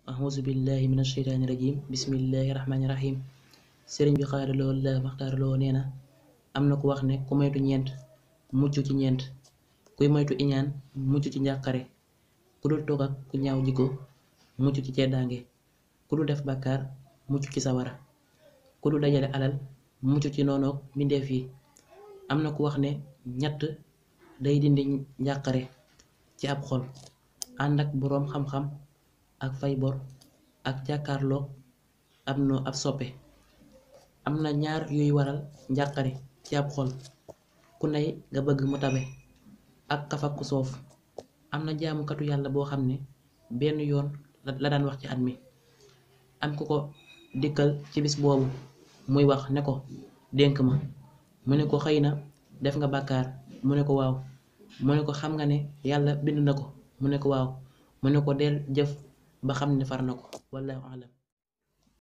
Auzu billahi mina sheytaani rajim bismillahi rahmaani rahim. Sëriñ bi xaadaloo la maxtaaraloo nee na am na ku wax ne ku moytu ñeent mucc ci ñeent. Kuy moytu iñaan mucc ci njàqare, ku dul toog ak ku ñaaw jikko mucc ci ceddaange, ku dul def bàkkaar mucc ci sawara, ku dul dajale alal mucc ci noonoog mbindeef yi. Am na ku wax ne ñett day dindi njàqare ci ab xol: ànd ak boroom xam-xam, ak fay bor, ak jàkkaarloog ab soppe. Am na ñaar yuy waral njàqare ci ab xol: ku nay nga bëgg mu tabe, ak kaf ak ku soof. Am na jaamukatu yàlla boo xam ne benn yoon la daan wax ci at mi. Am ku ko dikkal ci bis boobu muy wax ne ko dénk ma. Mu ne ko xëy na def nga bàkkaar. Mu ne ko waaw. Mu ne ko xam nga ne yàlla bind na ko. Mu ne ko waaw. Mu ne ko del jëf ba xam ne far na ko. Wallaahu alam.